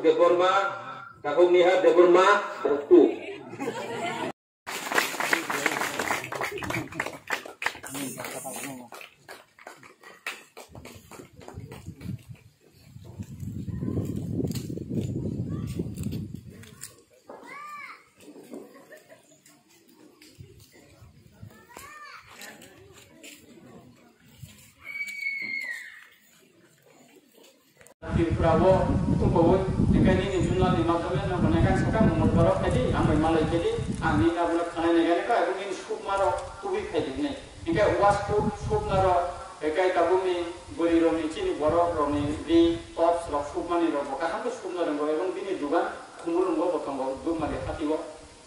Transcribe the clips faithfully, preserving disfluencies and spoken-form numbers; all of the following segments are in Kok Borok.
Debbarma, Takhuk Nihar Debbarma, two. Tripura o tubuwi, hingke nini jumla ni madhyame no hwnai kang sakha mungol borok khaidi, ang bai malai khaidi, ang nini abo no khanai nai gani kha, abo nini sukma rok tubui khaidi hinui. Hingke wasku sukma rok, hingke tabuk ni bwrwi rok ni chini borok rok ni ri, tops rok sukmani rok bo kaham khe sukna rwngo, ebong bini dugan khumulwngo bo tongo Dukmali hati o.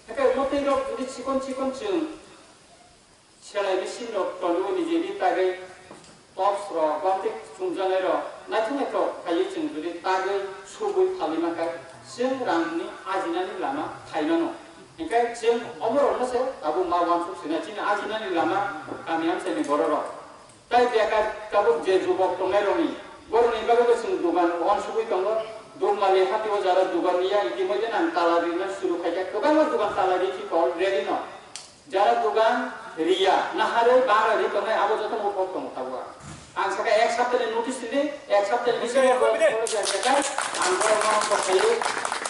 Hingke mwtwi rok jodi chikon chikon chwng Selai machine rok tonwi nijini tagwi tops rok bamtwi chumjaknai rok naithok naithok khaiwi chwng jodi tagwi subwi phalwi mankha chwng rangni ajinani lama khaimano. Hinkhe chwng omorokno se tabuk ma uansuk sinai chini ajinani lama kami amchaini bororok. Tai bekar tabuk je jubok tongnairokni borokni bagwi bo chwng dugan uansugwi tongo. Dukmali hatio jara dugan ya itimodhe nang tala rina suru khaikha kwbangma dugan tala rikhi already no. Jara dugan riya, naharwi bara ri tongnai abo joto no kok tongo tabuk. Ang saka ek saptani notice ridi, ek saptani bisingo ang borokno kok khaiwi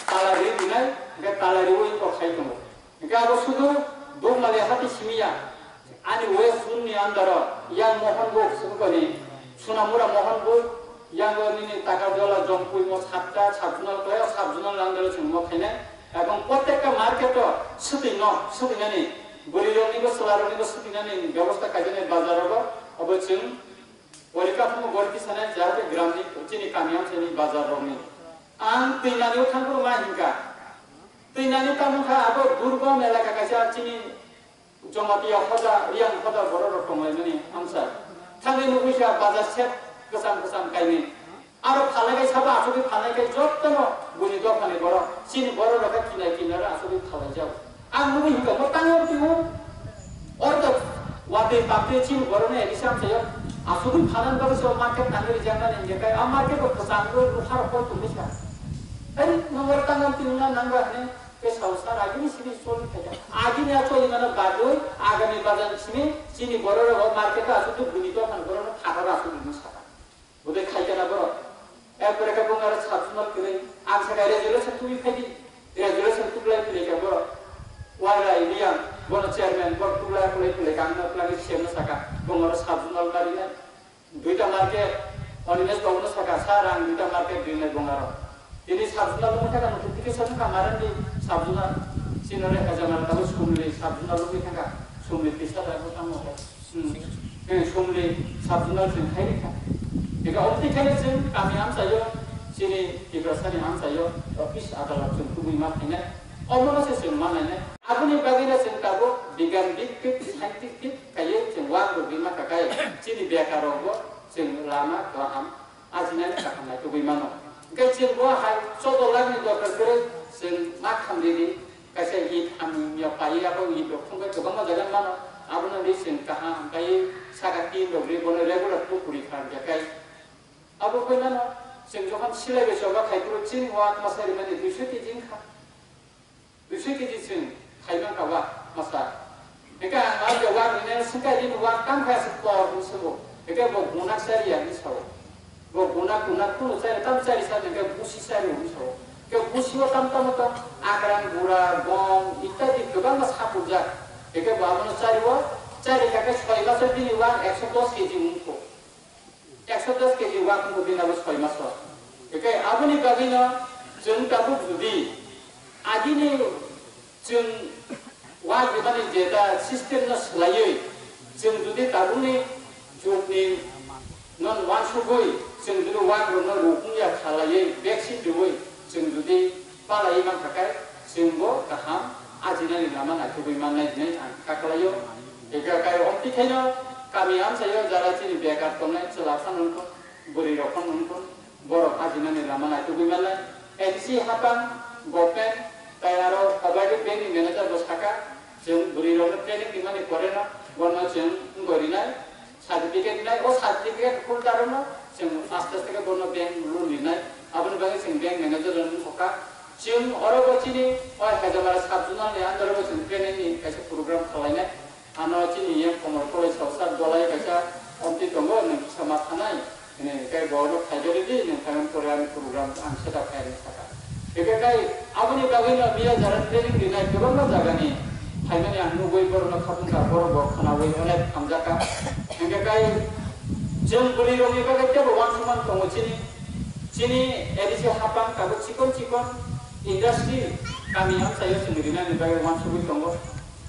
tala ri rinai, hingke tala riwi kok khai tongo. Hingke abo sudu Dukmali hati simi ya. Ani west zone ni under o yang Mohanbug sukoni, Sunamura Mohanbug, yang o nini Takarjola Jompuimo satta, sub-zonal khlai o, sub-zonal under o chwng mo khainai. Ebong protekta market o swtwi no, swtwinani, bwrwi rokni bo, chwla rokni bo swtwinani bebosta kaijaknai bazar rogo, obo chwng porikhaphumo gorti sanai, jahate gram ni, chini kami amchaini bazar rokni. Ang twinani o thangphuru ma hinkha. Twinani tamo kha abo durgom elaka kaisa chini Jamatia hoda, Riyang hoda borok rok tonglaimani amsa. Thangwi nugwi kha bazar set kwcham kwcham kainwi. Aro phalai kai sabo asugwi phalai kai jottono buini dophani borok. Chini borok rok khe kinai kinaro asugwi phalai jago. Ang nugwi hwnkha mo tangwi twiwi. Ordo watwi paktwi chini borokno elisa amsayo. Asugwi phalani bagwi se o market tangwi rijaknani hinkhe kai a market o kwchangwi rukha rok koi tongwi sa. Ai nungor tangwi twiwi na nangba hwnwi. Tei sao sar agini simi choli khaida. Agini a choli mano bagwi agami bazar simi chini borok rok o market o asuk buini dophani borok no phatar asuk buini saka. Budai khaikha na borok. Ekpore khe bung aro sub-zonal kwrwi ang saka resolution tubui khaidi. Resolution tublai pili khe borok. Warai Riyang bono chairman borok tublai pili pili khe ang no twlangwi C M no saka. Bung aro sub-zonal marinai. Duita market, Animesh babu no saka, "Sir, ang duita market rinai bung aro." Tini sub-zonal lungwi thangkha, notification wngkha, maren di sub-zonal, chini oro hajamara tabuk sumli sub-zonal lungwi thangkha, sumli tisa tabuk tamo. Hmm. Eh, sumli sub-zonal chwng khai rikha. Eka oboni khaino chwng kami amchaio, chini Tiprasani amchaio, office adalat chwng tubui ma khainai. Omono se chwng ma nainai. Aboni bagwino chwng tabuk bigan bikthik, scientific kaiwi chwng uagrwgwi mankha khe chini bekarrokbo chwng lama kaham ajinani kaham naitugwi mano. Hwnkhe chwng bo hai chodo lakni dorkar kwrwi chwng ma khamridi, kaisa it hamya paiwi abo it rok thumbai kwbangma jaga mano. Abono hinwi chwng kaham kaiwi saka tin rok rwi bono regular pukuri kharjaknai. Abo wngwi mano chwng jokhon silai bai choba khai phuru chini uak masa rimani duiso keji wngkha. Duiso keji chwng khai mankha uak masa. Hwnkhe ang a je uak rinai swngkha, "Nini uak tamo khe aswk kor?" hwnwi swngo. Hwnkhe bo gunak chari ya hwnwi sao. Bo gunak gunak kunu chari, tamo chari sa hwnkhe busi chari hwnwi sao. Hwnkhe busio tamo tamo tong, akrang, bura, gom ityadi kwbangma sapurjak. Hwnkhe bo abono chari o, chari kha khe soi maso bini uak ekso dos keji wngkho. Ekso dos keji uak wngkha bini abo soi maso. Hwnkhe aboni bagwino chwng tabuk jodi agini chwng uak rimani jeta system no swlaiwi chwng jodi tabukni jugni non uansugwi chwng jodi uak rokno rukung ya khalaiwi vaccine riwi chwng jodi palaiwi mankha khe chwngbo kaham ajinani lama naitugwi mannai hinwi ang kha khlaio. Eka kai omtwi khaino kami amchaio jara chini bekar tongnai chwla phano wngkha, bwrwi rok phano wngkha, borok ajinani lama naitugwi mannai. N C hapang government tai aro Cooperative Bank ni manager bo saka, chwng bwrwi rokno training rimani pore no bono chwng wngwi rinai, certificate rinai, o certificate holder no chwng aste aste khe bono bank loan rinai. Aboni bagwi chwng bank manager rok wngkha. Chwng oro bo chini o Hajamara sub zonal ni under o chwng training ni kaisa program khwlainai. Ano chini yang Komol College rok sa dolai kaisa omtwi tongo, nwng kisa ma thanai. Hwnwi khe bo no phaigari di, nwng thangwi pore ani program ang set up khainai saka. Hwnkhe kai aboni bagwi no biya jara training rinai kwbangma jagani phaimani ang nugwi borok no khatung kha, borok bo khwnawi onek hamjakha. Hwnkhe kai chwng bwrwi rokni bagwi teibo uansukmani tongo chini, chini A D C hapang tabuk chikon chikon industry kami amchaio chwng rinani bagwi uansugwi tongo.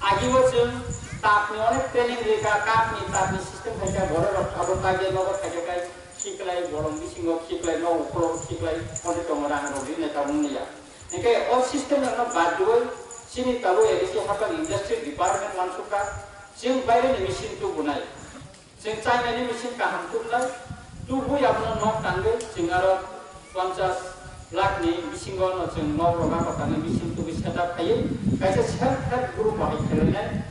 Agio chwng tapni onek training rikha, tapni, tapni system khaikha, borok rok abo tagya nogo khaikha kai khiklai, borok bisingo khiklai, nogo ukhulok khiklai, onek tongo rang rok rinai tabuk wngya. Hwnkhe o system rokno bad rwui chini tabuk A D C hapang industry department uansukha, chwng baireni machine tubunai. Chwng China ni machine kaham tubunai, tubui abono nok tangwi chwng aro ponchas lakh ni bisingo no chwng nok rok ako tangwi machine tubui setup khaiwi kaisa self help group bahai khailainai.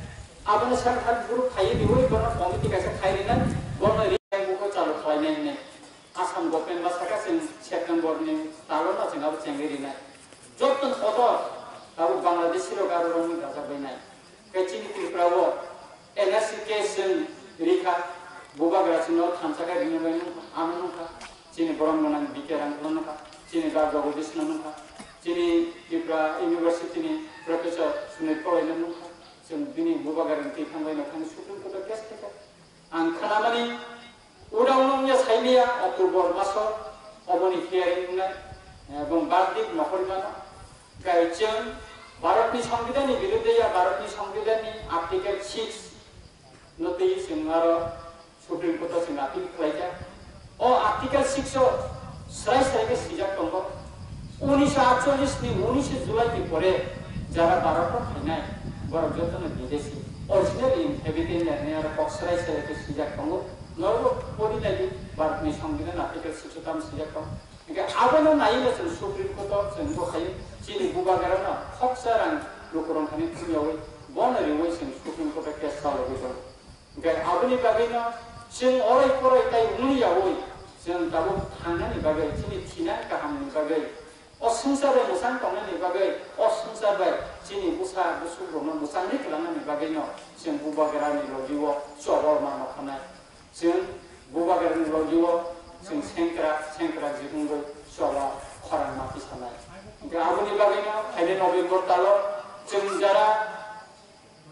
Abono self help group khaiwi riui bono committee kaisa khai rinai, bono ri buko chalu khlainai hinwi Assam government ma saka chwng September ni talo no chwng abo chengwi rinai. Joto kotor tabuk Bangladeshi rok aro rongni gajak bai nai. Khe chini Tripura o N R C case chwng rikha, bubagra chwngno thansa khe ringwi bai nung-, ano nungkha. Chini borom gwnang B K Rangkholo nungkha, chini Da Jagadish no nungkha, chini Tripura University ni Professor Sunil Kolai no nungkha. Chwng bini bubagra ni twi thangbai no thani Supreme Court o case khaikha. Ang khnamani, udaungno wngya saimaya October maso oboni hearing wngnai, eh, bong verdict nokhormano. Kai chwng Bharatni Songbidanni birudde ya Bharatni Songbidanni Article six no twi chwng aro Supreme Court o chwng appeal khlaijak. O Article six o srai srai khe swijak tongo. Unisho atchollish ni unisho July ni pore jara Bharat o phainai borok jotono bidesi, original inhabitant hinwi aro kok srai srai khe swijak tongo. Norok pori naidi Bharat ni Songbidan Article six o tamo swijak tongo. Hingke abono naiwi no chwng Supreme Court o chwng bo khaio chini bubagra no khoksa rang lukurok thani thumyawi bono riwi chwng Supreme Court o case chalogwi tongo. Hingke aboni bagwino chwng oroi poroi tai wngyawi chwng tabuk thangnani bagwi chini thina kahamni bagwi o swngchar bai mwchang tongnani bagwi o swngchar bai chini bwsa bwsuk rokno mwchangwi twlangnani bagwino chwng bubagrani logio chobol ma nokhanai. Chwng bubagrani logio chwng sengkrak sengkrak jikungwi chobol khorang ma tisanai. Hingke aboni bagwino phainai November talo chwng jara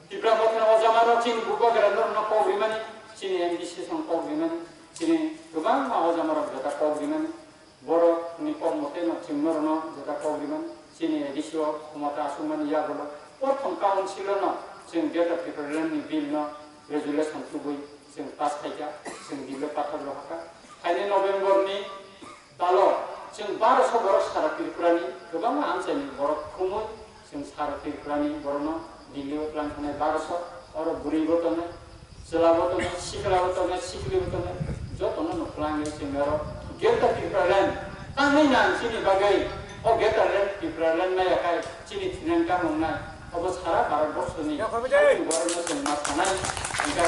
Tipra Mothani ojamarok chini bubagra norokno kok rimani, chini M D C song kok rimani, chini kwbangma ojamarok jota kok rimani, borokni kok moteno chwng norokno jota kok rimani, chini A D C o khomota aswkmani yagulo, prothom council-o no chwng Greater Tipraland ni bill no resolution tubui chwng pass khaikha, chwng bill o pathak rohorkha. Phainai November ni Talo, chwng baroso borok sara Tripurani kwbangma amchaini borok khumui, chwng sara Tripurani borokno Delhi o twlang thangnai baroso, oro bwrwibo tongnai, chwlabo tongnai, siklabo tongnai, siklibo tongnai, jotono no twlangwi chwng oro Greater Tipraland tangwi nang chini bagwi, o Greater Land Tipraland maya khai chini thinang tamo wngnai, obo sara Bharat borsoni borokno chwng ma sanai, hingkhe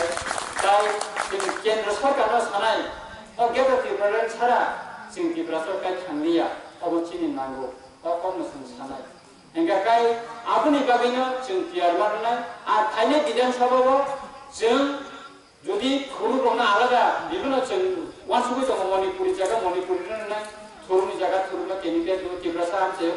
tai chini Kendra Sorkarno sanai, O Greater Tipraland sara chwng Tiprasa kai thanglia, obo chini nango, o kokno chwng sanai. Hingkha kai aboni bagwino chwng tiyar ma rwnai, a phainai Bidhan Sabha o chwng jodi thuruk rokno alada bibino chwng uansugwi tongo, Manipuri jaga Manipuri rwnai, thurukni jaga thurukno candidate rw Tiprasa amchaio.